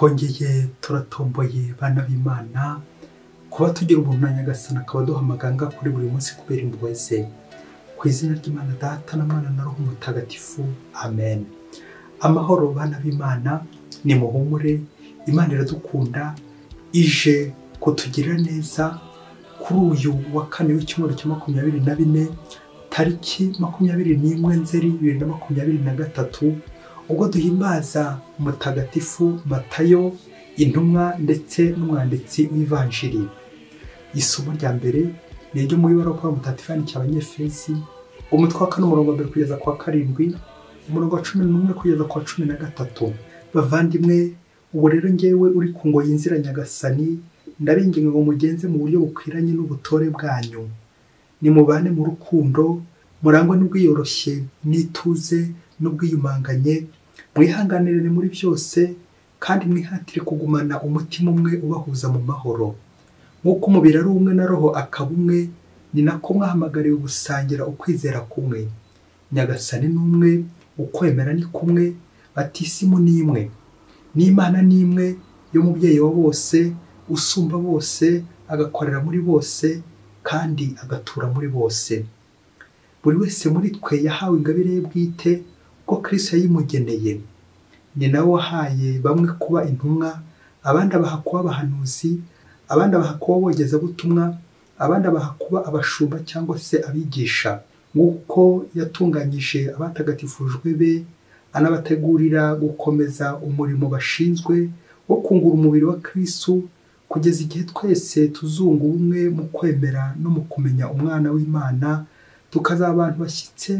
Twongeye turatomboye bana b'Imana kuba tugira ubuntu na Nyagasani akaba aduha amaganga kuri buri munsi kubera impuhwe ze. Ku izina ry'Imana Data na Mwana na Roho Mutagatifu, amen. Amahoro bana b'Imana, nimuhumure, Imana iradukunda, ije kutugirira neza kuri uyu wa kane w'icyumweru cya 24 tariki 21 Nzeri 2023, ubwo duhimbaza Mutagatifu Matayo, intumwa ndetse n'umwanditsi w'Ivanjiri. Isomo rya mbere ni iryo mu ibaruwa Mutagatifu yandikiye Abanyefezi, umutwe wa 4 umurongo wa 1 kugeza ku wa 7, umurongo wa 11 kugeza ku wa 13. Bavandimwe, ubu rero ngewe uri ku ngoyi y'inzira Nyagasani, ndabinginga ngo mugenze mu buryo bukwiranye n'ubutore bwanyu. Nimubane mu rukundo, murangwe n'ubwiyoroshye n'ituze n'ubwiyumanganye, mwihanganirane muri byose, kandi mwihatire kugumana umutima umwe ubahuza mu mahoro. Nk'uko umubiri ari umwe na roho akaba umwe, ni nako mwahamagariwe gusangira ukwizera kumwe. Nyagasani ni umwe, ukwemera ni kumwe, batisimu ni imwe. N'Imana ni imwe y'umubyeyi wa bose, usumba bose, agakorera muri bose, kandi agatura muri bose. Buri wese muri twe yahawe ingabire ye bwite, kuko Kristo yayimugeneye. Ni nawe wahaye bamwe kuba intumwa, abandi abaha kuba abahanuzi, abandi abaha kuba abogezabutumwa, abandi abaha kuba abashumba cyangwa se abigisha. Nk'uko yatunganyije abatagatifujwe be, anabategurira gukomeza umurimo bashinzwe wo kungura umubiri wa Kristo, kugeza igihe twese tuzunga ubumwe mu kwemera no mu kumenya Umwana w'Imana, tukazaba abantu bashyitse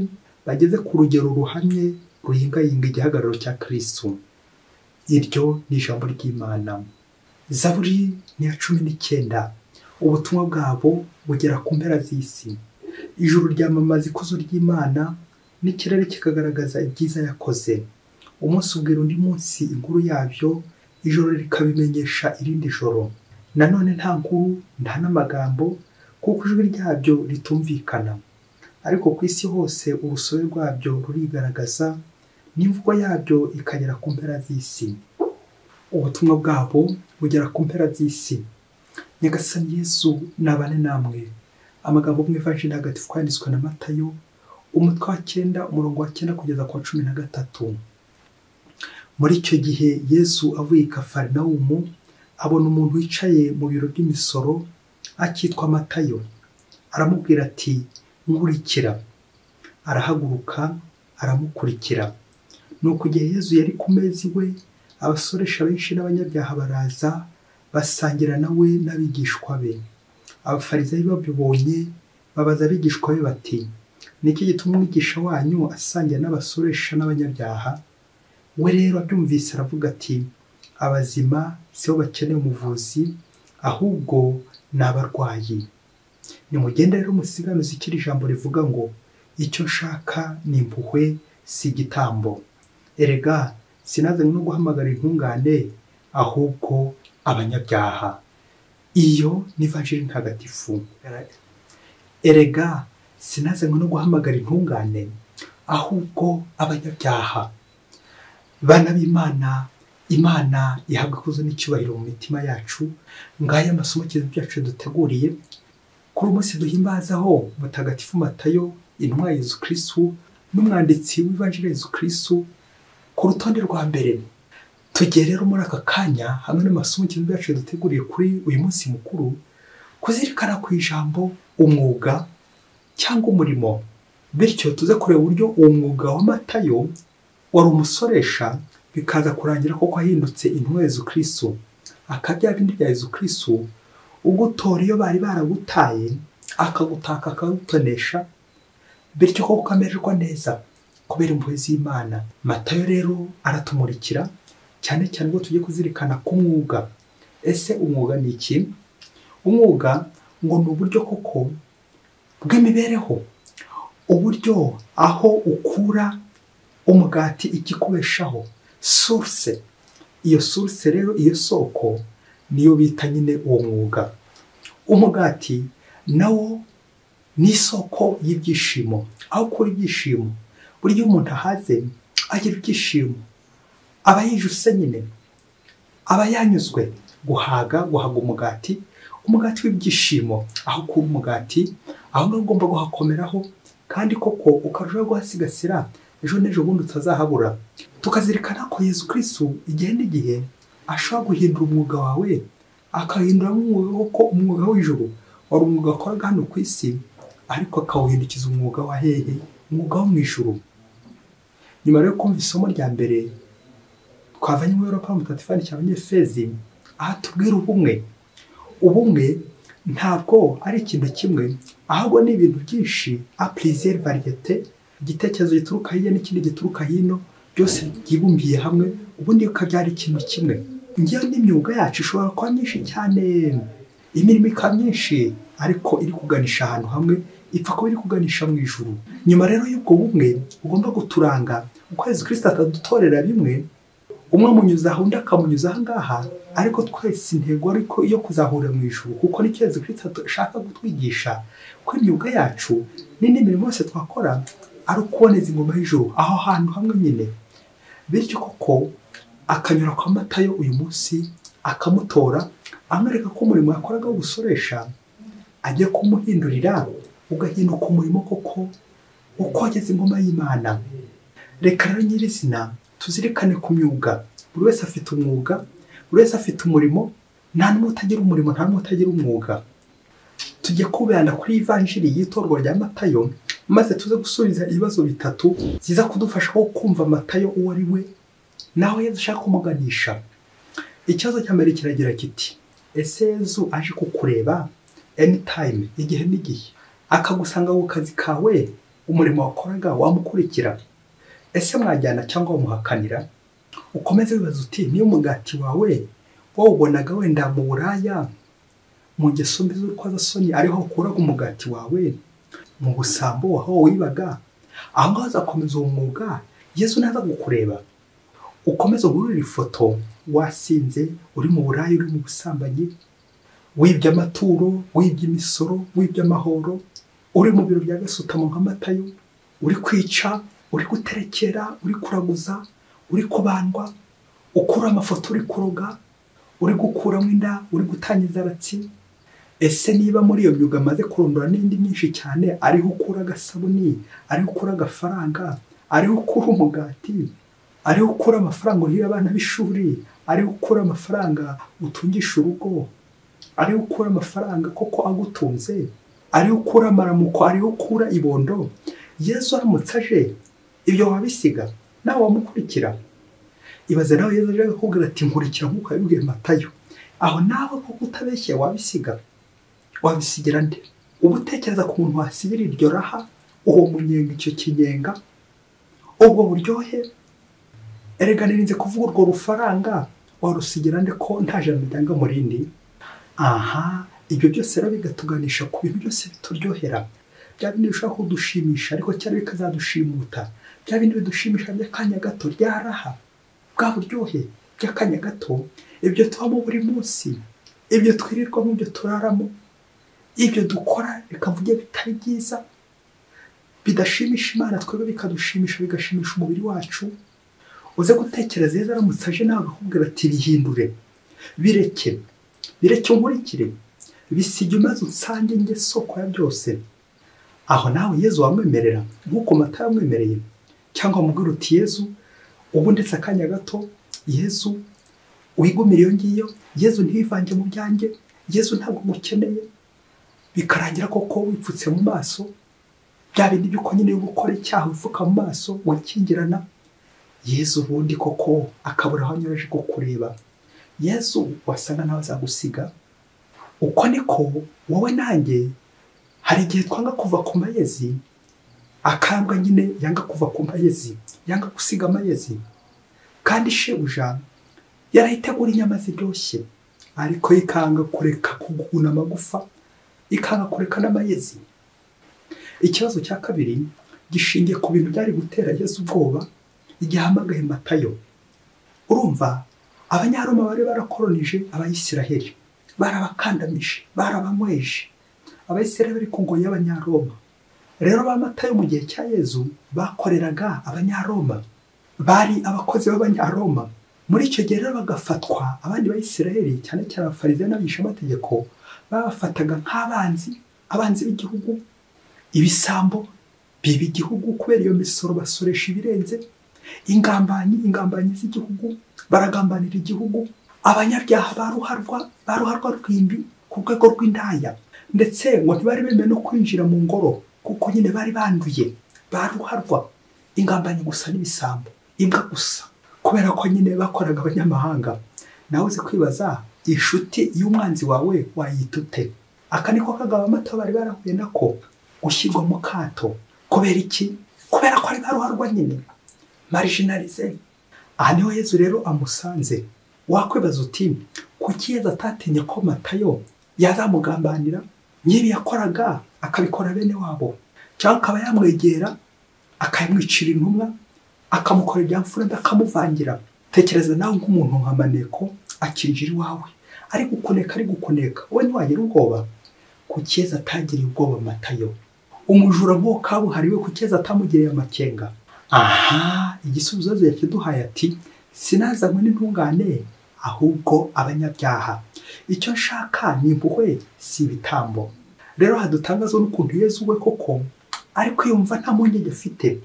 bageze ku rugero ruhamye ruhingayinga igihagararo cya Kristo. Iryo ni ijambo ry'Imana. Zaburi ni ya 19. Ubutumwa bwabo bugera ku mpera z'isi. Ijuru ryamamaza ikuzo ry'Imana, n'ikirere kikagaragaza ibyiza yakoze. Umunsi ubwira undi munsi inkuru yabyo, ijoro rikabimenyesha irindi joro. Nanone nta nkuru, nta n'amagambo, kuko ijwi ryabyo ritumvikana. Ariko ku isi hose urusobe rwabyo rurigaragaza, n'imvugo yabyo ikagera ku mpera z'isi. Ubutumwa bwabo bugera ku mpera z'isi. Nyagasani Yesu nabane namwe. Amagambo mu Ivanjiri Ntagatifu yanditswe na Matayo, umutwe wa 9 umurongo wa 9 kugeza ku wa 13. Muri icyo gihe Yesu avuye i Kafarinawumu, abona umuntu wicaye mu biro by'imisoro akitwa Matayo. Aramubwira ati: "Nkurikira." Arahaguruka aramukurikira. Nuko igihe Yesu yari ku meza iwe, abasoresha benshi n'abanyabyaha baraza basangira nawe n'abigishwa be. Abafarisayo babibonye babaza abigishwa be bati: "Ni iki gituma umwigisha wanyu asangira n'abasoresha n'abanyabyaha?" We rero abyumvise aravuga ati: "Abazima si bo bakeneye umuvuzi, ahubwo ni abarwayi. Nimugende rero musiganuze ikiri ijambo rivuga ngo icyo nshaka ni impuhwe, si igitambo. Erega sinazanywe no guhamagara intungane, ahubwo abanyabyaha." Iyo ni Ivanjiri Ntagatifu. Erega sinazanywe no guhamagara intungane, ahubwo abanyabyaha. Bana b'Imana, Imana ihabwa ikuzo n'icyubahiro mu mitima yacu. Ngaya amasomo byacu duteguriye kuri umunsi duhimbazaho Mutagatifu Matayo, intumwa ya Yezu Kristo n'umwanditsi w'Ivanjiri Yezu Kristo ku rutonde rwa mbere. Tugiye rero muri aka kanya hamwe n'amasomo byacu duteguriye kuri uyu munsi mukuru kuzirikana ku ijambo umwuga cyangwa umurimo, bityo tuze kureba uburyo uwo mwuga wa Matayo wari umusoresha bikaza kurangira koko ahindutse intumwa ya Yezu Kristo, akabya bindi bya Yezu Kristo ugutora iyo bari baragutaye akagutaka akagutonesha, bityo koko ukamererwa neza kubera impuhwe z'Imana. Matayo rero aratumurikira cyane cyane ubwo tugiye kuzirikana ku mwuga. Ese umwuga ni iki? Umwuga ngo ni uburyo koko bw'imibereho, uburyo aho ukura umugati ikikubeshaho, source. Iyo source rero, iyo soko, niyo bita nyine uwo mwuga. Umugati nawo ni isoko y'ibyishimo. Aho ukura ibyishimo, buryo umuntu ahaze agira ibyishimo, aba yijuse nyine. Aba yanyuzwe guhaga umugati, umugati w'ibyishimo. Aho kuba umugati, aho ngaho ugomba guhakomeraho, kandi koko ukarushaho guhasigasira, ejo n'ejo bundi utazahabura. Tukazirikana ko Yezu Kristu igihe n'igihe ashobora guhindura umwuga wawe, akahindura umwuga koko umwuga w'ijuru wari umwuga wakoraga hano ku isi, ariko akawuhindukiza umwuga wa hehe? Umwuga wo mu ijuru. Nyuma rero kumva isomo rya mbere twavanye muri Pawulo Mutagatifu yandikiye Abanyefezi, aha tubwira ubumwe. Ubumwe ntabwo ari ikintu kimwe, ahubwo ni ibintu byinshi, a plusieurs variétés, igitekerezo gituruka hirya n'ikindi gituruka hino, byose byibumbiye hamwe, ubundi bikabyara ikintu kimwe. Ngiyo n'imyuga yacu ishobora kuba myinshi cyane, imirimo ikaba myinshi, ariko iri kuganisha ahantu hamwe, ipfa kuba iri kuganisha mu ijuru. Nyuma rero y'ubwo bumwe ugomba guturanga, uko Yezu Kristo atadutorera bimwe, umwe amunyuza aho undi akamunyuza aha ngaha, ariko twese intego ariko yo kuzahurira mu ijuru, kuko nicyo Yezu Kristo ashaka kutwigisha, ko imyuga yacu n'indi mirimo yose twakora ari ukuboneza ingoma y'ijuru aho hantu hamwe nyine. Bityo koko akanyura kwa Matayo uyu munsi akamutora, amwereka ko umurimo yakoraga wo gusoresha ajya kumuhindurira, ugahinduka umurimo koko ukogeza ingoma y'Imana. Reka rero nyirizina tuzirikane ku myuga. Buri wese afite umwuga, buri wese afite umurimo, nta n'umwe utagira umurimo, nta n'umwe utagira umwuga. Tujye kubana kuri Ivanjiri y'itorwa rya Matayo, maze tuze gusubiza ibibazo bitatu ziza kudufasha kumva Matayo uwo ari we, naho Yezu ashaka kumuganisha. Ikibazo cya mbere kiragira kiti: ese Yezu aje kukureba anytime, igihe n'igihe, akagusanga ku kazi kawe, umurimo wakoraga wamukurikira? Ese mwajyana cyangwa wamuhakanira? Ukomeze wibaza uti: niyo umugati wawe wawubonaga wenda mu buraya, mu ngeso mbi z'urukozasoni ariho ukuraga umugati wawe, mu busambo aho wibaga, aho ngaho uzakomeza uwo mwuga, Yezu naza kukureba. Ukomeze ugurure ifoto wasinze, uri mu buraya, uri mu busambanyi, wibye amaturo, wibye imisoro, wibye amahoro, uri mu biro bya gasutamo nka Matayo, uri kwica, uri guterekera, uri kuraguza, uri kubandwa, ukura amafoto uri kuroga, uri gukuramo inda, uri gutangiza abatsi. Ese niba muri iyo myuga amaze kurondora n'indi myinshi cyane, ariho ukura agasabuni, ariho ukura agafaranga, ariho ukura umugati, ariho ukura amafaranga urihira abana b'ishuri, ariho ukura amafaranga utungisha urugo, ariho ukura amafaranga koko agutunze, ariho ukura amaramuko, ariho ukura ibondo, Yezu aramutse aje ibyo wabisiga, nawe wamukurikira? Ibaze nawe Yezu aje akakubwira ati nkurikira nk'uko yabibwiye Matayo, aho nawe koko utabeshye wabisiga? Wabisigira nde? Uba utekereza ku muntu wasigira iryo raha, uwo munyenga, icyo kinyenga, ubwo buryohe? Erega nirinze kuvuga urwo rufaranga, warusigira nde ko nta jambo ryanga mu rindi? Aha, ibyo byose rero bigatuganisha ku bintu byose bituryohera, bya bindi bishobora kudushimisha ariko cyari bikazadushimuta, bya bindi bidushimisha by'akanya gato, rya raha, bwa buryohe by'akanya gato, ibyo tubamo buri munsi, ibyo twirirwamo, ibyo turaramo, ibyo dukora reka mvuge bitari byiza, bidashimisha Imana, twebwe bikadushimisha, bigashimisha umubiri wacu. Uze gutekereza Yezu aramutse aje nawe akakubwira ati bihindure, bireke, bireke unkurikire, bisige maze unsange njye soko ya byose. Aho nawe Yezu wamwemerera nk'uko Matayo yamwemereye, cyangwa wamubwira uti Yezu ubu ndetse akanya gato, Yezu wigumire iyo ngiyo, Yezu ntiwivange mu byanjye, Yezu ntabwo ngukeneye. Bikarangira koko wipfutse mu maso, bya bindi by'uko nyine gukora icyaha wipfuka mu maso wikingirana, Yezu ubundi koko akabura aho anyura aje kukureba. Yezu wasanga nawe azagusiga. Uko niko wowe nanjye hari igihe twanga kuva ku mayezi, akambwa nyine yanga kuva ku mayezi, yanga gusiga amayezi, kandi shebuja yarayitegura inyama ziryoshye, ariko ikanga kureka kuguna amagufa, ikanga kureka n'amayezi. Ikibazo cya kabiri gishingiye ku bintu byari gutera Yezu ubwoba igihe ahamagaye Matayo. Urumva Abanyaroma bari barakoronije Abayisiraheli, barabakandamije, barabanyweje. Abayisiraheli bari ku ngoyi y'Abanyaroma. Rero ba Matayo mu gihe cya Yezu bakoreraga Abanyaroma, bari abakozi b'Abanyaroma. Muri icyo gihe rero bagafatwa abandi Bayisiraheli, cyane cyane Abafarisayo n'abigishamategeko, babafataga nk'abanzi, abanzi b'igihugu, ibisambo biba igihugu kubera iyo misoro basoresha ibirenze, ingambanyi, ingambanyi z'igihugu, baragambanira igihugu, abanyabyaha ba ruharwa rwimbi ku rwego rw'indaya, ndetse ngo ntibari bemewe no kwinjira mu ngoro kuko nyine bari banduye, ba ruharwa, ingambanyi gusa n'ibisambo, imbwa gusa, kubera ko nyine bakoraga abanyamahanga. Nawe uzi kwibaza inshuti y'umwanzi wawe wayita ute? Aka niko kagabo Matayo bari barahuye nako, gushyirwa mu kato. Kubera iki? Kubera ko ari ba ruharwa nyine, marginalize. Aha niho Yezu rero amusanze. Wakwibaza uti kuki Yezu atatinye ko Matayo yazamugambanira nk'ibi yakoraga akabikora bene wabo, cyangwa akaba yamwegera akamwicira intumwa, akamukora ibya mfura akamuvangira? Tekereza nawe nk'umuntu nka Maneko akinjira iwawe ari gukoneka, ari gukoneka, wowe ntiwagira ubwoba? Kuki Yezu atagiriye ubwoba Matayo? Umujura nk'uwo kabuhariwe, kuki Yezu atamugiriye amakenga? Aha igisubizo Yezu yakiduhaye ati sinazanywe n'intungane ahubwo abanyabyaha, icyo nshaka ni impuhwe si ibitambo. Rero hadutangazwa n'ukuntu Yezu we koko ari kwiyumva nta mpungenge afite,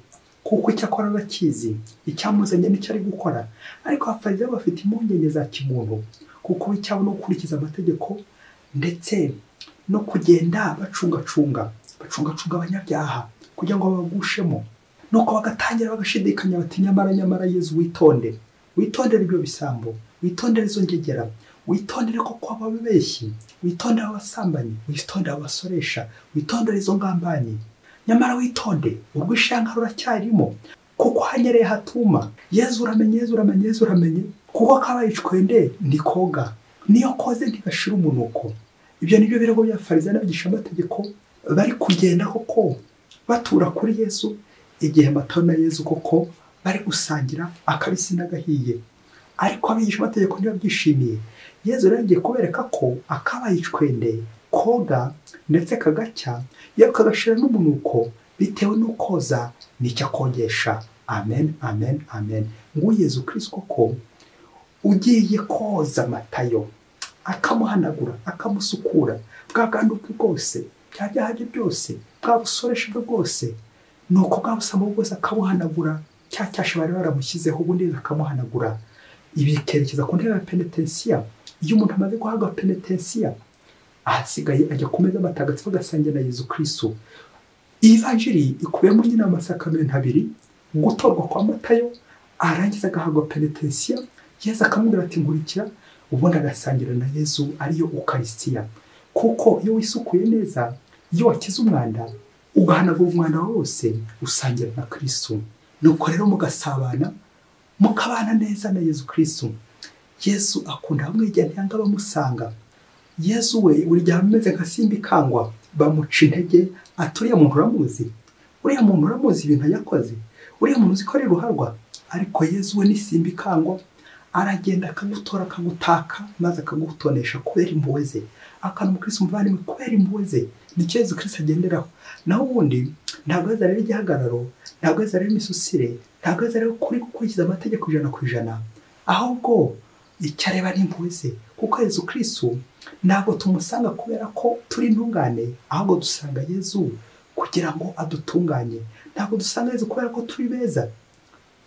kuko icyo akora arakizi, icyamuzanye nicyo ari gukora. Ariko Abafarisayo bafite impungenge za kimuntu, kuko icyabo no gukurikiza amategeko ndetse no kugenda bacungacunga abanyabyaha kugira ngo babagushemo. Nuko bagatangira bagashidikanya bati nyamara nyamara Yezu witonde, witondere ibyo bisambo, witondere izo ngegera, witondere ko kwaba ababeshyi, witondere abasambanyi, witondere abasoresha, witondere izo ngambanyi. Nyamara witonde, urw'ishyanga ruracyarimo, kuko hanyereye hatuma. Yezu uramenye, Yezu uramenye, Yezu uramenye, kuko kabaye icwende ntikoga, niyo koze ntigashira umunuko. Ibyo nibyo birego by'Abafarisayo n'abigishamategeko bari kugenda koko batura kuri Yezu, igihe Matayo na Yezu koko bari gusangira akabisi n'agahiye. Ariko abigishamategeko ntibabyishimiye. Yezu rero agiye kubereka ko akabaye icwende koga ndetse kagacya, yewe kagashira n'umunuko, bitewe n'ukoza nicyo akogesha. Amen, amen, amen. Nguyu Yezu Kristo koko ugiye koza Matayo, akamuhanagura, akamusukura bwa bwandu bwe bwose, bya byaha bye byose, bwa busoresha bwe bwose, nuko bwa busambo bwose akabuhanagura, cya cyasha bari baramushyizeho ubundi akamuhanagura. Ibi bikerekeza ku ntebe ya penetensiya. Iyo umuntu amaze guhabwa penetensiya, ahasigaye ajya ku meza matagatifu agasangira na Yezu Kristo. Iyi vanjiri ikubiyemo nyine amasakramentu abiri, gutorwa kwa Matayo, arangiza agahabwa penetensiya, Yezu akamubwira ati nkurikira, ubundi agasangira na Yezu ariyo Ukarisitiya. Kuko iyo wisukuye neza, iyo wakize umwanda, ugahanagura umwanda wose, usangira na Kristo. Nuko rero mugasabana, mukabana neza na Yezu Kristo. Yezu akunda abamwegera ntiyanga abamusanga. Yezu we buri gihe ameze nka simba ikangwa, bamuca intege ati uriya muntu uramuzi, uriya muntu uramuzi ibintu yakoze, uriya muntu uzi ko ari ruharwa. Ariko Yezu we ni simba ikangwa, aragenda akagutora akagutaka, maze akagutonesha kubera impuhwe ze. Akana umukristo umuvandimwe kubera impuhwe ze, nicyo Yezu Kristo agenderaho. Naho ubundi ntabwo Yezu areba igihagararo, ntabwo Yezu areba imisusire, ntabwo Yezu areba kuri gukurikiza amategeko 100%, ahubwo icyo areba ni impuhwe ze. Kuko Yezu Kristo ntabwo tumusanga kubera ko turi intungane, ahubwo dusanga Yezu kugira ngo adutunganye. Ntabwo dusanga Yezu kubera ko turi beza,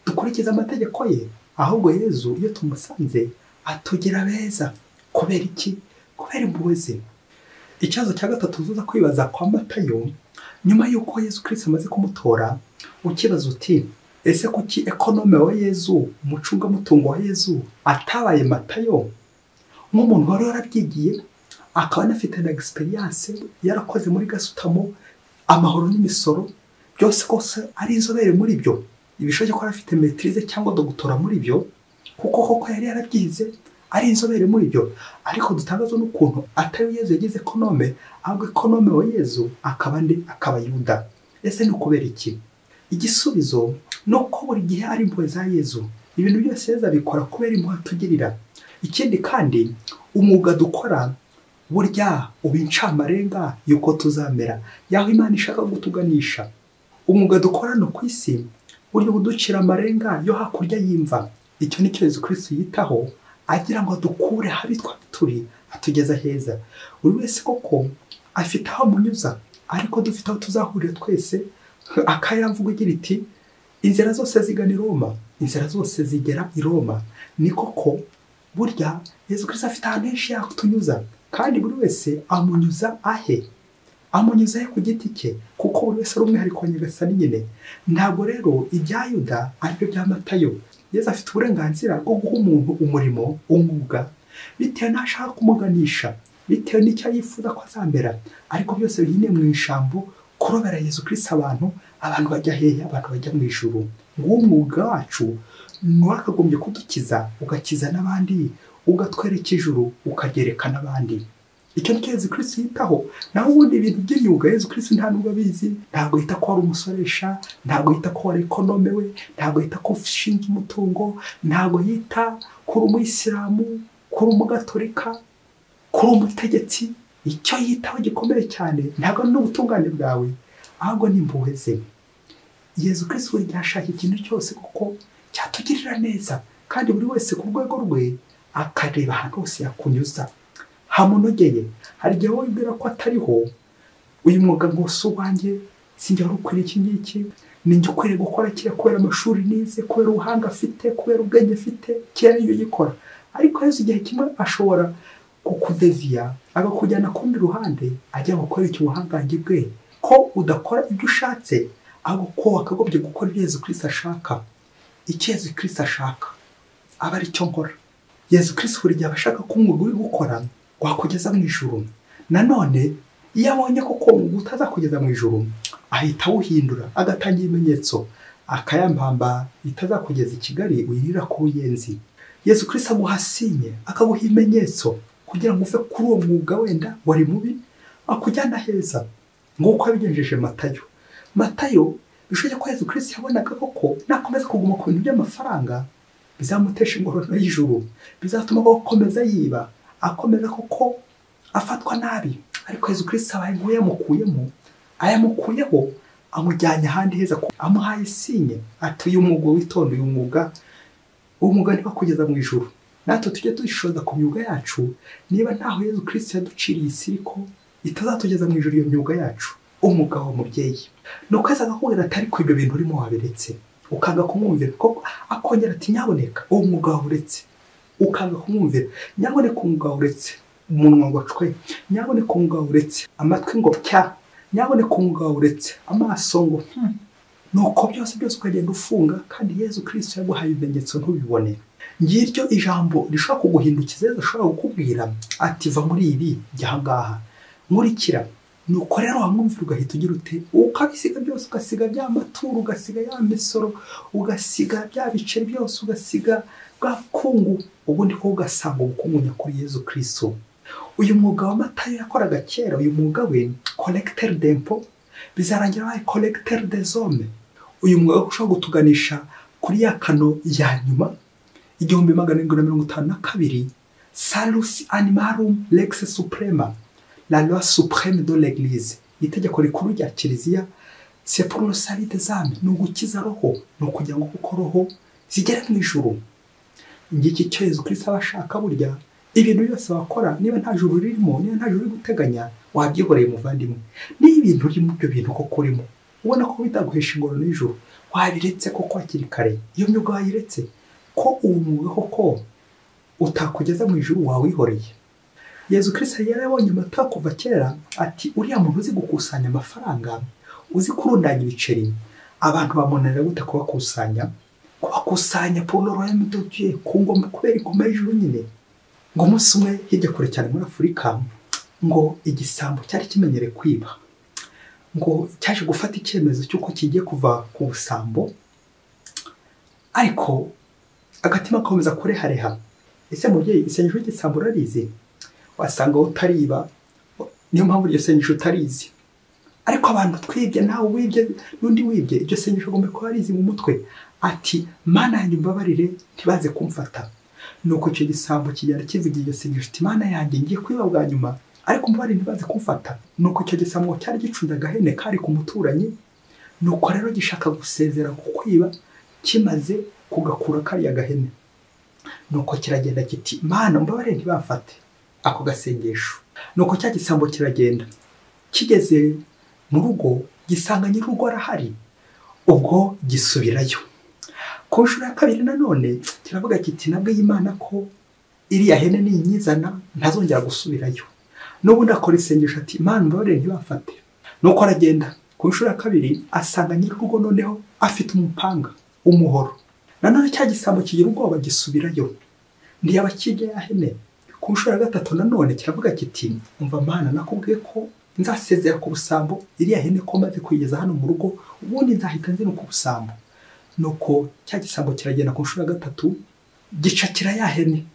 dukurikiza amategeko ye, ahubwo Yezu iyo tumusanze atugira beza. Kubera iki? Kubera impuhwe ze. Ikibazo cya gatatu tuza kwibaza kwa Matayo, nyuma y'uko Yezu Kristo amaze kumutora, ukibaza uti ese kuki ekonome wa Yezu, umucungamutungo wa Yezu, atabaye Matayo nk'umuntu wari warabyigiye, akaba anafite na experience, yarakoze muri gasutamo, amahoro n'imisoro byose, kose ari inzobere muri byo, ibishoboke ko afite maîtrise cyangwa dogutora muri byo, kuko koko yari yarabyize ari inzobere muri byo. Ariko dutangazwa n'ukuntu atari Yezu yagize ekonome, ahubwo ekonome wa Yezu akaba nde? Akaba Yuda. Ese ni ukubera iki? Igisubizo ni uko buri gihe ari impuhwe za Yezu. Ibintu byose Yezu abikora kubera impuhwe atugirira. Ikindi kandi umwuga dukora burya uba incamarenga y'uko tuzamera, yaho Imana ishaka gutuganisha. Umwuga dukora no ku isi burya uducira amarenga yo hakurya y'imva. Icyo ni cyo Yezu Kristo yitaho, agira ngo dukure habi turi atugeza heza. Buri wese koko afite aho amunyuza, ariko dufite aho tuzahurira twese. Akayamvugo igira iti inzira zose zigana i Roma, inzira zose zigera i Roma. Ni koko burya Yezu Kristo afite ahantu henshi yatunyuza, kandi buri wese amunyuza ahe, amunyuza ahe ku giti cye, kuko buri wese ari umwihariko wa Nyagasani nyine. Ntabwo rero ibya Yuda aribyo bya Matayo. Yezu afite uburenganzira bwo guha umuntu umurimo, umwuga, bitewe n'aho ashaka kumuganisha, bitewe n'icyo yifuza ko azamera, ariko byose bihiniye mu ijambo kurobera Yezu Kristo abantu. Abantu bajya hehe? Abantu bajya mu ijuru. Nguwo umwuga wacu wakagombye kudukiza, ugakiza n'abandi, ugatwereka ijuru, ukagereka n'abandi. Icyo nicyo Yezu Kristo yitaho. Naho ubundi ibintu by'imyuga Yezu Kristo nta nubwo abizi. Ntabwo yita ko wari umusoresha, ntabwo yita ko wari ekonome we, ntabwo yita ko ushinzwe umutungo, ntabwo yita ko uri umuyisilamu, ko uri umugatolika, ko uri umutegetsi. Icyo yitaho gikomeye cyane ntabwo ari n'ubutungane bwawe, ahubwo ni impuhwe ze. Yezu Kristo buri gihe ashaka ikintu cyose kuko cyatugirira neza, kandi buri wese ku rwego rwe akareba ahantu hose yakunyuza hamunogeye. Hari igihe wowe wibwira ko atariho, uyu mwuga ngo si uwanjye, sinjye wari ukwiriye iki ngiki, ninjye ukwiriye gukora kiriya kubera amashuri nize, kubera ubuhanga afite, kubera ubwenge afite, kera niyo gikora. Ariko Yezu igihe kimwe ashobora kukudeviya agakujyana ku rundi ruhande, ajya gukora icyo ubuhangange bwe, ko udakora ibyo ushatse, ahubwo ko wakagombye gukora ibyo Yezu Kristo ashaka. Icyo Yezu Kristo ashaka aba ari cyo nkora. Yezu Kristo buri gihe aba ashaka ko umwuga uri gukora wakugeza mu ijuru. Nanone iyo abonye ko uwo mwuga utazakugeza mu ijuru, ahita awuhindura, agatanga ibimenyetso, akayambamba itazakugeza i Kigali uyirira ku Buyenzi. Yezu Kristo aguha sinye, akaguha ibimenyetso kugira ngo uve kuri uwo mwuga wenda wari mubi, akujyana heza. Nguko yabigenjeje Matayo. Matayo bishoboka ko Yezu Kristo yabonaga koko nakomeza kuguma ku bintu by'amafaranga bizamutesha ingororano y'ijuru, bizatuma akomeza yiba, akomeza koko afatwa nabi. Ariko Yezu Kristo abaye nk'uyamukuyemo, ayamukuyeho amujyanye ahandi heza, amuhaye sinye ati uyu mwuga witonde, uyu mwuga ntibakugeza mu ijuru. Natwe tujye dushishoza ku myuga yacu, niba ntaho Yezu Kristo yaduciriye isiriko itazatugeza mu ijuru iyo myuga yacu. Umugabo mubyeyi nuko Yezu akakubwira ati ariko ibyo bintu urimo wabiretse, ukanga kumwumvira. Koko akongera ati nyaboneka uwo mwuga wawuretse, ukanga kumwumvira. Nyaboneka umwuga wawuretse, umunwa ngo cwe, nyaboneka umwuga wawuretse, amatwi ngo pya, nyaboneka umwuga wawuretse, amaso ngo Nuko byose byose ukagenda ufunga, kandi Yezu Kristo yaguhaye ibimenyetso ntubibone. Ngiryo ijambo rishobora kuguhindukiza. Yezu ashobora kukubwira ati va muri ibi, jya aha ngaha, nkurikira. Nuko rero wamwumvira ugahita ugira ute? Ukabisiga byose, ugasiga bya maturo, ugasiga ya misoro, ugasiga bya biceri byose, ugasiga bwa bukungu, ubundi ko ugasanga ubukungu nyakuri Yezu Kristo. Uyu mwuga wa Matayo yakoraga kera, uyu mwuga we collecteur d'impôt, bizarangira abaye collecteur des hommes. Uyu mwuga ushobora gutuganisha kuri ya kano ya nyuma 1752, Salus animarum lex suprema, la loi suprême de l'église, itegeko rikuru rya Kiliziya, c'est pour le salut des âmes, ni ugukiza roho, ni ukugira ngo kuko roho zigere mu ijuru. Ngiki cyo Yezu Kristo aba ashaka. Burya ibintu byose wakora, niba nta juru ririmo, niba nta juru uri guteganya, wabyihoreye muvandimwe. Niba ibintu urimo, ibyo bintu koko urimo ubona ko bitaguhesha ingororano y'ijuru, wabiretse koko hakiri kare. Iyo myuga wayiretse, ko uwo mwuga koko utakugeza mu ijuru, wawihoreye. Yezu Kristo yari yabonye Matayo kuva kera, ati uriya muntu uzi gukusanya amafaranga, uzi kurundanya ibiceri, abantu bamunanira gute kubakusanya? Kubakusanya pour le royaume de Dieu, ku ngoma, kubera ingoma y'ijuru nyine. Ngo umunsi umwe hirya kure cyane muri Afurika, ngo igisambo cyari kimenyereye kwiba, ngo cyaje gufata icyemezo cy'uko kigiye kuva ku busambo, ariko agatima gakomeza kurehareha. Ese mubyeyi, isengesho ry'igisambo urarizi? Wasanga utariba, niyo mpamvu iryo sengesho utarizi. Ariko abantu twibye, nawe wibye n'undi wibye, iryo sengesho agomba kuba arizi mu mutwe. Ati Mana yanjye umbabarire ntibaze kumfata. Nuko icyo gisambo kigenda kivuga iryo sengesho ati Mana yanjye ngiye kwiba bwa nyuma, ariko umbabarire ntibaze kumfata. Nuko icyo gisambo cyari gicunze agahene kari ku muturanyi, nuko rero gishaka gusezera ku kwiba, kimaze kugakura kariya gahene. Nuko kiragenda kiti Mana mbabarire ntibamfate ako gasengesho. Nuko cya gisambo kiragenda, kigeze mu rugo gisanga nyir'urugo arahari, ubwo gisubirayo. Ku nshuro ya kabiri nanone kiravuga kiti nabwiye Imana ko iriya hene ninyizana ntazongera gusubirayo. N'ubundi akora isengesho ati Imana mbabarire ntibamfate. Nuko aragenda ku nshuro ya kabiri asanga nyir'urugo noneho afite umupanga, umuhoro. Nanone cya gisambo kigira ubwoba gisubirayo, ntiyaba akirya ya hene. Ku nshuro ya gatatu nanone kiravuga kiti umva Mana nakubwiye ko nzasezera ku busambo, iriya hene ko maze kuyigeza hano mu rugo ubundi nzahita nzinuka ubusambo. Nuko cya gisambo kiragenda ku nshuro ya gatatu gicakira ya hene,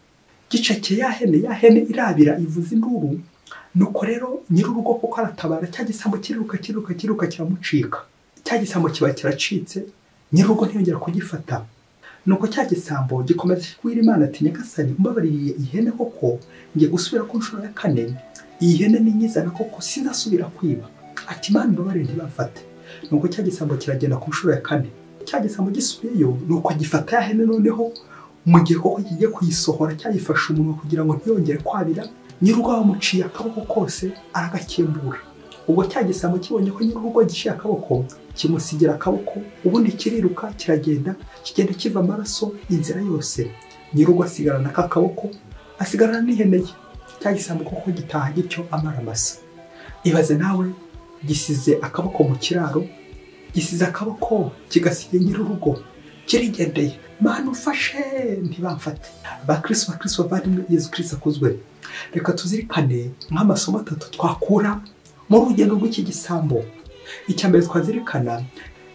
gicakiye ya hene, ya hene irabira ivuza induru. Nuko rero nyir'urugo kuko aratabara, cya gisambo kiriruka kiruka kiruka kiramucika, cya gisambo kiba kiracitse, nyir'urugo ntiyongera kugifata. Nuko cya gisambo gikomeza kubwira Imana ati Nyagasani mbabaririye ihene koko ngiye gusubira ku nshuro ya kane, iyi hene ninyizana koko sinzasubira kwiba. Ati Imana mbabarire ntibamfate. Nuko cya gisambo kiragenda ku nshuro ya kane, cya gisambo gisubiyeyo, nuko gifata ya hene noneho mu gihe koko kigiye kuyisohora cyayifashe umunwa kugira ngo ntiyongere kwabira, nyir'urugo bamuciye akaboko kose aragakembura. Ubwo cya gisambo kibonye ko nyir'urugo giciye akaboko, kimusigira akaboko, ubundi kiriruka kiragenda, kigenda kiva amaraso inzira yose. Nyir'urugo asigarana aka kaboko, asigarana n'ihene ye. Cya gisambo koko gitaha gityo amara masa. Ibaze nawe, gisize akaboko mu kiraro, gisize akaboko kigasiye nyir'urugo, kirigendeye. Mana ufashe ntibamfate. Bakristo bakristo bavandimwe, Yezu Kristo akuzwe. Reka tuzirikane nk'amasomo atatu twakura mu rugendo rw'iki gisambo. Icya mbere twazirikana,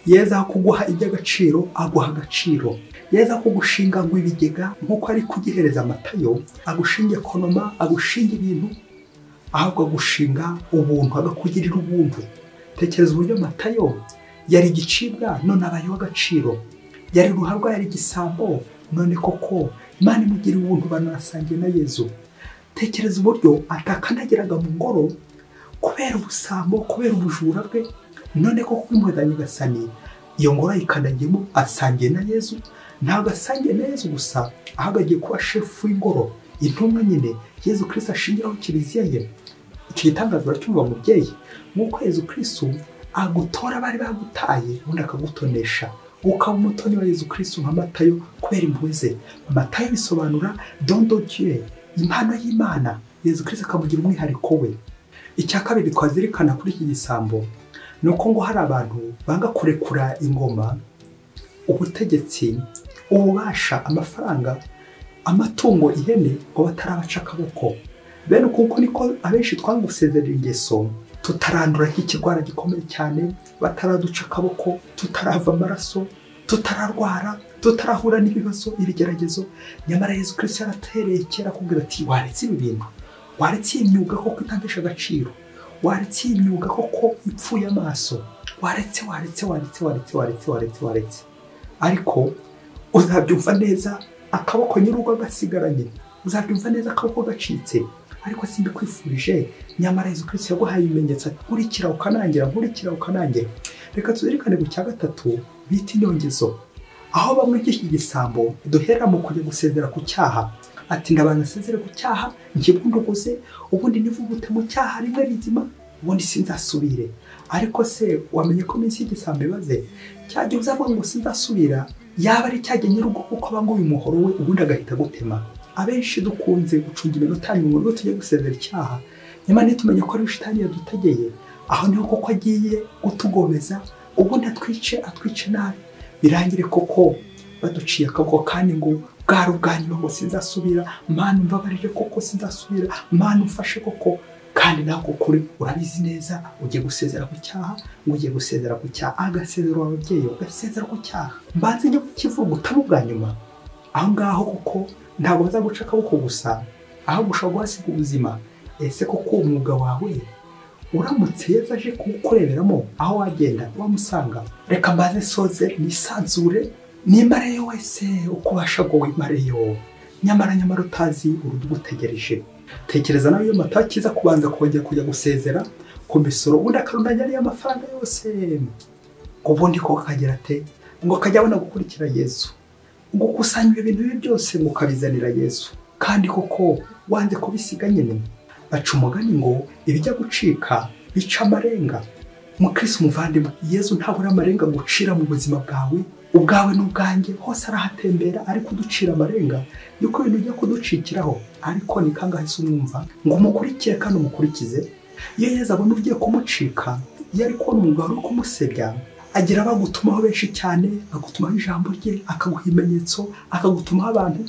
Yezu aho kuguha iby'agaciro aguha agaciro. Yezu aho kugushinga ngo ibigega nk'uko ari kugihereza Matayo, agushinge konoma, agushinga ibintu, ahubwo agushinga ubuntu, agakugirira ubuntu. Tekereza uburyo Matayo yari igicibwa none abayeho agaciro, yari ruharwa, yari igisambo none koko Imana imugira ubuntu, banasangiye na Yezu. Tekereza uburyo atakandagiraga mu ngoro kubera ubusambo, kubera ubujura bwe, none koko impuhwe za Nyagasani iyo ngoro ayikandagiyemo asangiye na Yezu. Ntabwo asangiye na Yezu gusa, ahubwo agiye kuba shefu w'ingoro, intumwa nyine Yezu Kristo ashingiraho kiliziya ye. Icyo gitangaza uracyumva mubyeyi, nk'uko Yezu Kristo agutora bari bagutaye ubundi akagutonesha, ukaba umutoni wa Yezu Kristo nka Matayo kubera impuhwe ze. Matayo bisobanura don de Dieu, impano y'Imana. Yezu Kristo akamugira umwihariko we. Icya kabiri twazirikana kuri iki gisambo ni uko ngo hari abantu banga kurekura ingoma, ubutegetsi, ububasha, amafaranga, amatungo, ihene ngo batarabaca akaboko. Bene kuko niko abenshi twanga gusezerera ingeso, tutarandura nk'ikirwara gikomeye cyane, bataraduca akaboko, tutarava amaraso, tutararwara, tutarahura n'ibibazo, ibigeragezo. Nyamara Yezu Kristo yaratereye kera akubwira ati waretse ibi bintu, waretse iyi myuga koko itandesha agaciro, waretse iyi myuga koko ipfuye amaso, waretse waretse waretse waretse waretse waretse waretse. Ariko uzabyumva neza akaboko nyir'urugo gasigaranye, uzabyumva neza akaboko gacitse. Ariko simbikwifurije, nyamara Yezu Kristo yaguhaye ibimenyetso, nkurikira ukanangira, nkurikira ukanangira. Reka tuzirikane ku cya gatatu bita inyongezo, aho bamwe iki gisambo duhera mu kujya gusezera ku cyaha. Ati ndabanza nsezere ku cyaha nkibunduguze, ubundi nivugute mu cyaha rimwe rizima, ubundi sinzasubire. Ariko se wamenye ko iminsi y'igisambo ibaze? Cyagihe uzavuga ngo sinzasubira, yaba ari cyagihe nyir'urugo kuko abanguye umuhoro we ubundi agahita agutema. Abenshi dukunze gucunga iminota nyuma ngo tujye gusezera icyaha, nyamara ntitumenye ko ari shitani yadutegeye. Aho niho koko agiye kutugomeza, ubundi atwice atwice nabi, birangire koko baduciye akaboko, kandi ngo bwari ubwanyuma ngo sinzasubira. Mana umbabarire koko sinzasubira, Mana umfashe koko. Kandi nawe kuri urabizi neza ugiye gusezera ku cyaha, ngo ugiye gusezera ku cyaha, agasezera ababyeyi, ugasezera ku cyaha. Mbanze njye kukivuga utari ubwa nyuma aho ngaho, kuko ntabwo bazaguca akaboko gusa, ahubwo ushobora guhasiga ubuzima. Ese koko umwuga wawe uramutse Yezu aje kuwukureberamo, aho wagenda wamusanga? Reka mbanze soze nisanzure, nimareyo wese uko ubasha ngo wimareyo, nyamara nyamara utazi urudugutegereje. Tekereza nawe iyo Matayo akiza kubanza kongera kujya gusezera ku misoro, ubundi akarundanya ariyo amafaranga yose, ubundi koko akagera ate ngo akajya abona gukurikira Yezu. Gukusanya ibintu bibi byose ngo ukabizanira Yesu, kandi koko wanze kubisiga nyine. Baca umugani ngo ibijya gucika bica amarenga. Mukristo muvandimwe, Yesu ntabura amarenga gucira mu buzima bwawe, ubwawe n'ubwanjye, hose arahatembera ari kuducira amarenga yuko ibintu bijya kuducikiraho. Ariko ni kangahe se umwumva ngo umukurikire kandi umukurikize? Iyo Yesu abona ugiye kumucika, iyo ari kubona umugabo uri kumusebya, agira abagutumaho benshi cyane, agutumaho ijambo rye, akaguha ibimenyetso, akagutumaho abantu.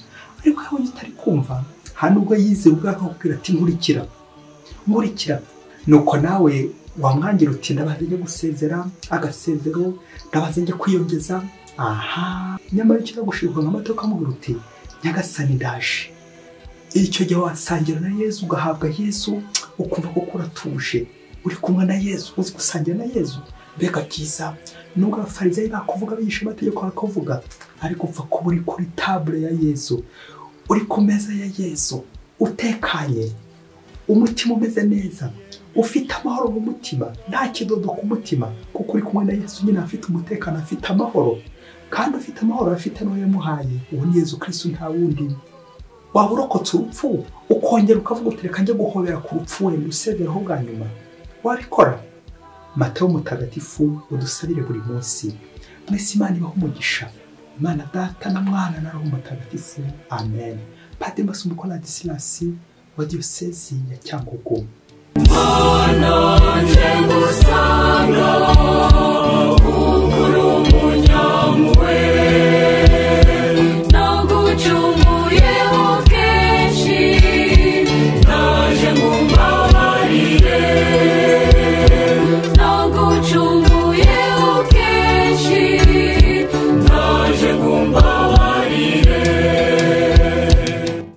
Ariko iyo abonye utari kumva, nta nubwo yizeye ubwe akakubwira ati nkurikira, nkurikira. Nuko nawe wamwangira uti ndabanza njye gusezera agasezero, ndabanza njye kwiyongeza. Aha, nyamara icyo gushirwa nk'amata ukamubwira uti Nyagasani ndaje. Icyo gihe wasangira na Yesu, ugahabwa Yesu, ukumva ko uratuje, uri kumwe na Yesu, uzi gusangira na Yesu. Mbega byiza! Nubwo abafarisayo bakuvuga bigisha amategeko bakavuga, ariko upfa kuba uri kuri table ya Yesu, uri ku meza ya Yesu, utekanye, umutima umeze neza, ufite amahoro mu mutima, nta kidodo ku mutima, kuko uri kumwe na Yesu nyine afite umutekano, afite amahoro. Kandi ufite amahoro afite n'uwo yamuhaye, uwo ni Yesu Kristo, nta wundi. Waba urokotse urupfu ukongera ukavuga uti reka njye guhobera ku rupfu wenda usezeraho bwa nyuma, wabikora? Matayo mutagatifu udusabire buri munsi. Mwese Imana ibahe umugisha. Imana Data na Mwana na Roho Mutagatifu. Amen. Padiri Masumbuko Ladislas wa Diyosezi ya Cyangugu. Mana nje ngusanga.